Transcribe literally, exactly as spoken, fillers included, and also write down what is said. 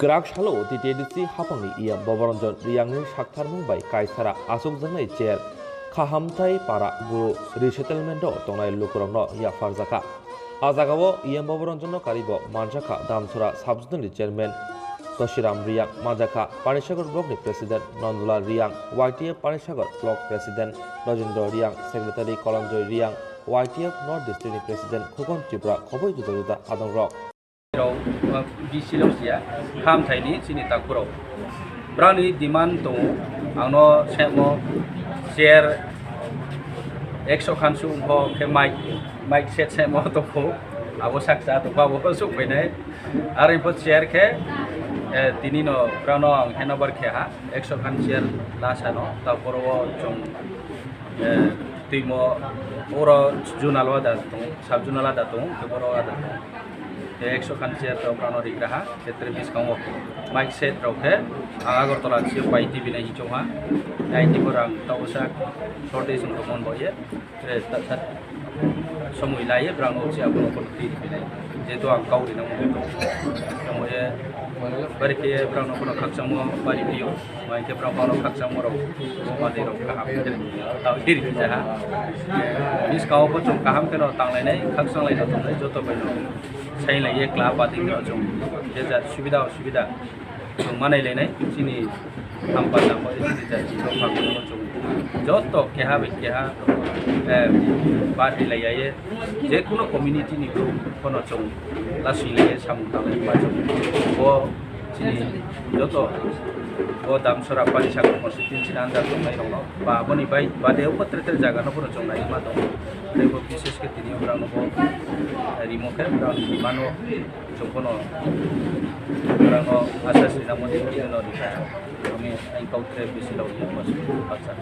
Kwrak salo T T A D C haphangni E M Boboranjan Riyangni saktharmung bai kaisara achukjaknai chair Khahamthai para Guru resettlement-o tongnai lukurokno yapharjakha. A jagao E M Boboranjanno karibo manjakha Damsora sub-zonal ni chairman Tosiram Riyang, manjakha Panisagar block ni president Nandulal Riyang, Y T F Panisagar block president Rajendra Riyang, secretary Kolanjoy Riyang, Y T F North District ni president Khokon Tripura, khoboi juda juda adongrok. Rok, uh, B C rok siya, Khamthaini chini takhurok. Brani demand tongo, angno semo chair ekso khan su wngkho, khe mic, mic set semo tongkho, abo saksa tongkho, abo suk phainai. Aro ipho chair khe, eh, tini no brano ang handover khe ha, ekso khan chair last ano, ta boro o chwng, eh, twimo oro zonal o da tong, sub zonal o da tong, khe boro o da tong. Khe ekso khan chair to brano rigra ha, khe tre biskango mic set rok khe ang Agartala se pai T V nai hichong ha, nai ni borang ta usa shortage wng tong mon bo ye. Tre ta, ta, somoi lai ye brang no se abono kono twi rw nai. Jehetu ang kau rina mo to. Tamo ye bari khe brang no kono khakchangmo bari phio. Mai khe brang no khakchangmo rok bo manwi rok kaham khe tao thiri khe jaha. Bis kau bo chwng kaham khe no tang lai nai, khakchang lai no tong nai, joto bai no sai lai ye kla pati no chwng je ja subida osubida. Chwng manai lainai, chini hampanda bo chini jati rok phankno chwng joto keha bai keha, eh, party lai ya ye, je kuno community ni group phano chwng lasui lai ye samung tanglai ma chwng bo chini joto bo Damsora Panisagar constituency ni under tongnai rokno ba aboni bai bade o tre tre jaga no phano chwng nai ma tong. Tei bo bises khe tini borok no bo rimo khe borok ni mano. Chwng bono borokno asa sinamoni bini no rikha. Ami ang kau tre bisi rok ni mas baksa.